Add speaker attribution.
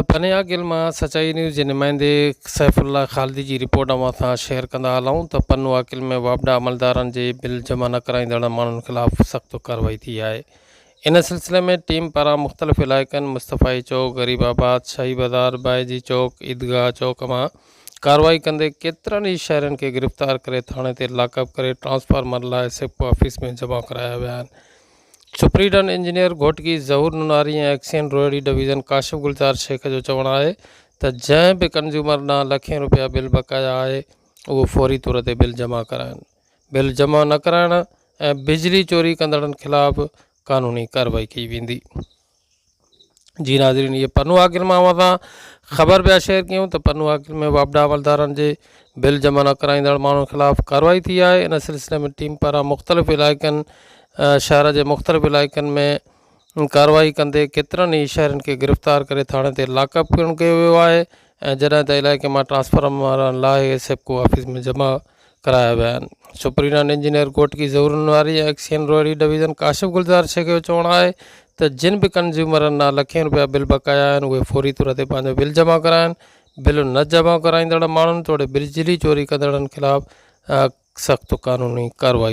Speaker 1: پني عاقل مان سچائي نيوز جي نمائندي سيف الله خالدي جي رپورٽ اوهان سان شيئر ڪندا هلون ته پنو عاقل ۾ واپڊا عملدارن جي بل جمع نه ڪرائيندڙ ماڻهن خلاف سخت ڪارروائي ٿي آهي ان سلسلي ۾ ٽيم پاران مختلف علائقن مصطفائي چوڪ، غريب آباد، شاهي بازار، بائجي چوڪ، عيدگاهه چوڪ مان ڪارروائي ڪندي ڪيترن ئي شهرين کي گرفتار ڪري ٿاڻي تي لاڪ اپ ڪري ٽرانسفارمر لاء سيپڪو آفيس ۾ جمع ڪرايا ويا آهن. Superintendent engineer Ghotki Zahoor Nonari ۽ XEN Rohri division Kashif Gulzar Shaikh جو چوڻ آهي ته جنهن به ڪنزيومر ڏانهن لکين روپيا بل بقايا آهي اهو فوري طور تي بل جمع ڪرائن، بل جمع نه ڪرائڻ ۽ بجلي چوري ڪندڙن خلاف قانوني ڪارروائي ڪئي ويندي. جي ناظرين اهي پنو عاقل مان اوهان سان خبر پيا شيئر ڪيون ته پنو عاقل ۾ واپڊا عملدارن جي بل جمع نه ڪرائيندڙ ماڻهن خلاف ڪارروائي ٿي آهي ان سلسلي ۾ ٽيم پاران مختلف علائقن شهر جي مختلف علائقن ۾ ڪارروائي ڪندي ڪيترن ئي شهرين کي گرفتار ڪري ٿاڻي تي لاڪ اپ پڻ ڪيو ويو آهي ۽ جڏهن ته علائقي مان ٽرانسفارمر لاهي سيپڪو آفيس ۾ جمع ڪرايا ويا آهن. سپرنٽينڊنٽ انجنيئر گهوٽڪي ظهور نوناري ۽ ايڪسين روهڙي ڊويزن ڪاشف گلزار شيخ جو چوڻ آهي ته جن به ڪنزيومرن ڏانهن لکين روپيا بل بقايا آهن اهي فوري طور تي پنهنجو بل جمع ڪرائين، بل نه جمع ڪرائيندڙ ماڻهن توڙي بجلي چوري ڪندڙن خلاف سخت قانوني ڪارروائي.